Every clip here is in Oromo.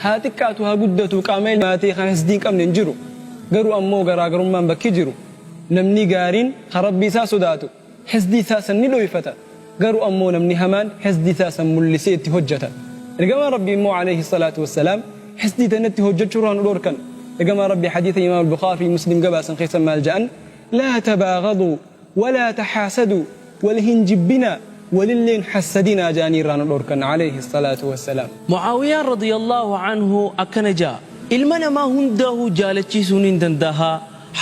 Haa xiqqaatu haa guddatu qaama ilmaatii kan hisdii hin qabne hin jiru. Garuu ammoo garaagarummaan bakki jiru namni gaariin kan Rabbii isaa sodaatu hisdii isaa san ni dhoyfata. Garuu ammoo namni hamaan hisdii isaa san mullisee itti hojjata. Ergamaan Rabbii immoo aleyhi salaatu wassalaam hisdii tanatti hojjachuu irraa nu dhoorkan. Ergamaan Rabbii hadiisa Imaam Al-Bukhaarii fi Muslim gabaasan keessa maal ja'an? Laa tabaaghaduu Walaa taxaasaduu, wal hin jibbinaa, walillee hin hassadinaa ja'anii irraa nu dhoorkan aleyhi salaatu wassalaam. Mu'aawiyaan radiyallaahu anhu akkana ja'a, Ilma namaa hundaahuu jaalachiisuu nin dandaha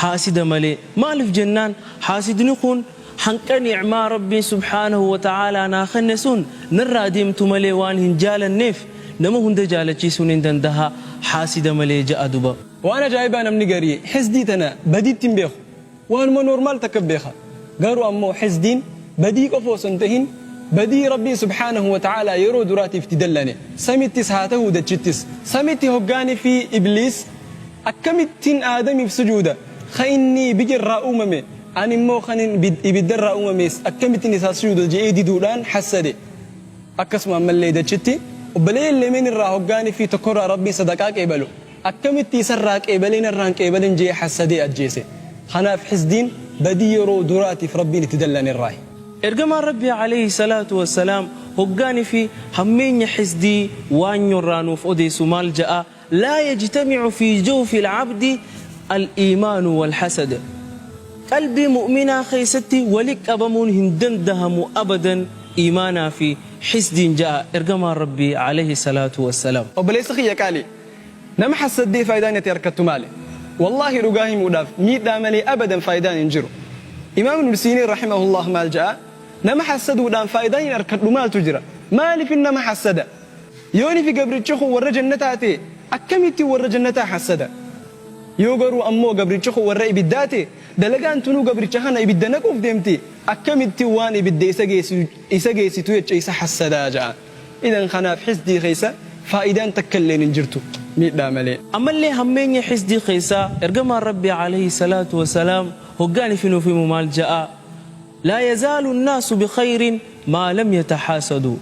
haasida malee. Maalif jennaan haasidni kun hanqa ni'maa Rabbiin subhaanahu wa ta'aalaa naa kenne sun narraa deemtu malee waan hin jaalanneef nama hunda jaalachiisuu nin dandaha haasida malee ja'a duba. Waan ajaa'ibaa namni garii hisdii tana badiitti hin beeku. Waanuma normal takka beeka. Garuu ammoo hisdiin badii qofa osoo hin tahin badii Rabbiin subhaanahu wa ta'aalaa yeroo duraatiif itti dallane. Samittis haa tahuu dachittis. Samitti hoggaanifii Ibliis akkamittin Aadamiif sujuuda ka inni ibijrraa uumame ani immoo kanin ibiddarraa uumamees akkamittin isaaf sujuuda je'ee diduudhaan hassade. Akkasuma ammallee dachitti obboleeyyan lameen irraa hoggaanifii tokkorraa Rabbiin sadaqaa qeebalu Akkamitti isarraa qeebalee narraa hin qeebalin je'ee hassadee ajjeese. Kanaaf hisdiin badii yeroo duraatiif Rabbiin itti dallane irraahi. Ergamaan Rabbii aleyhi salaatu wassalaam hoggaanifi hammeenya hisdii waanyorraa nuuf odeessu maal ja'a, Laa yajtamicu fii jawfil abdi al-iimaanu wal-hasad. Qalbii mu'minaa keessatti wali qabamuun hin dandahamu abadan iimaanaa fi hisdiin ja'a Ergamaan Rabbii aleyhi salaatu wassalaam. Obboleessa kiyya qaalii! Nama hassaddee faayidaan ati arkattu maali? Wallaahi dhugaa himuudhaaf miidhaa malee abadan faayidaan hin jiru. Imaam Ibn Siiniin rahimahullaah maal ja'a? Nama hassaduudhaan faayidaan hin arkadhu maaltu jira? Maalifin nama hassada? Yoonifi gabrichi kun warra jannataa ta'e akkamittin warra jannataa hassada? Yoo garuu ammoo gabrichi kun warra ibiddaa ta'e dalagaan tunuu gabricha kana ibidda naquuf deemti akkamittin waan ibidda isa geessitu jecha isa hassadaa ja'a. Idan kanaaf hisdii keessa faayidaan takkalleen hin jirtu miidhaa malee. Ammallee hammeenya hisdii keessaa Ergamaan Rabbii aleyhi salaatu wa salaam hoggaan ifi nuuf himu maal ja'a? Laa yazaalu nnaasu bikhayrin maa lam yatahaasaduu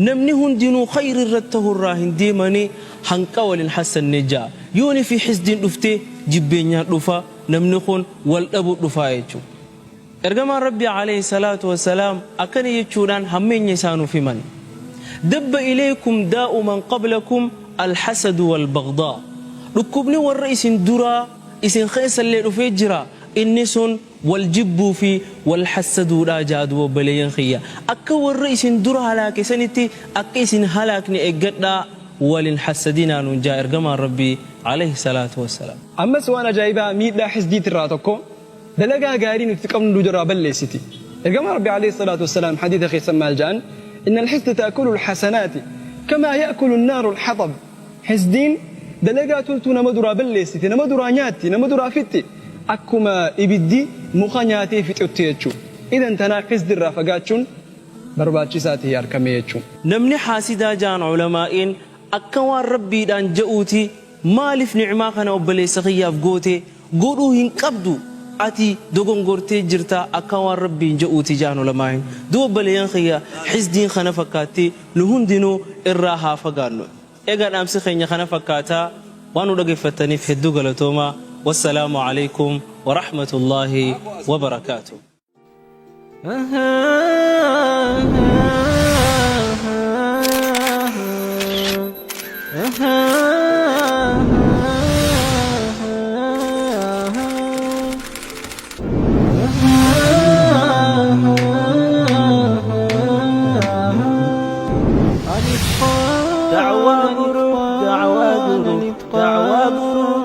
Namni hundinuu khayri irra tahurraa hin deemani hanqa wal hin hassanne ja'a. Yoon ifi hisdiin dhufte jibbeenyaan dhufa namni kun wal dhabuu dhufaa jechu. Ergamaan Rabbii aleyhi salaatu wa salaam akkana jechuudhaan hammeenya isaa nuuf himan, Dabba ilaykum daa'u man qablakum al-hasadu wal-baghdaa. Dhukkubni warra isin duraa isin keessallee dhufee jira, inni sun wal jibbuu fi wal hassaduudha ja'a duuba obboleeyyan kiyya. Akka warra isin dura halaake sanitti akka isin halaakne eeggadhaa wal hin hassadinaa nuun ja'a Ergamaan Rabbii aleyhi salaatu wa salaam. Ammas waan ajaa'ibaa miidhaa hisdiitirraa tokko Dalagaa gaarii nuti qabnu nu jalaa balleessiti. Ergamaan Rabbii aleyhi salaatu wassalaam hadiisa keessa maal ja'an? Innal hisda ta'kulu al-hasanaati kamaa ya'kulu an-naaru al-haxab. Hisdiin dalagaa toltuu nama duraa balleessiti, nama duraa nyaatti, nama duraa fixxi. Akkuma ibiddi muka nyaatee fixutti jechuu. Idan tanaaf hisdi irraa fagaachuun barbaachisaa tahee arkamee jechuu. Namni haasidaa ja'an ulamaa'iin akka waan Rabbiidhaan ja'uuti Maalif ni'maa kana obboleessa kiyyaaf goote? Godhuu hin qabdu ati dogongortee jirta akka waan Rabbiin ja'uuti ja'an ulamaa'iin. Duuba obboleeyyan kiyya hisdiin kana fakkaatti nu hundinuu irraa haa fagaannu. Egaa dhaamsi keenya kana fakkaata waan nu dhageffattaniif hedduu galatoomaa wassalaamu aleykum warahmatullaahi wabarakaatuh. Da'waa Group, Da'waa Group, Da'waa Group.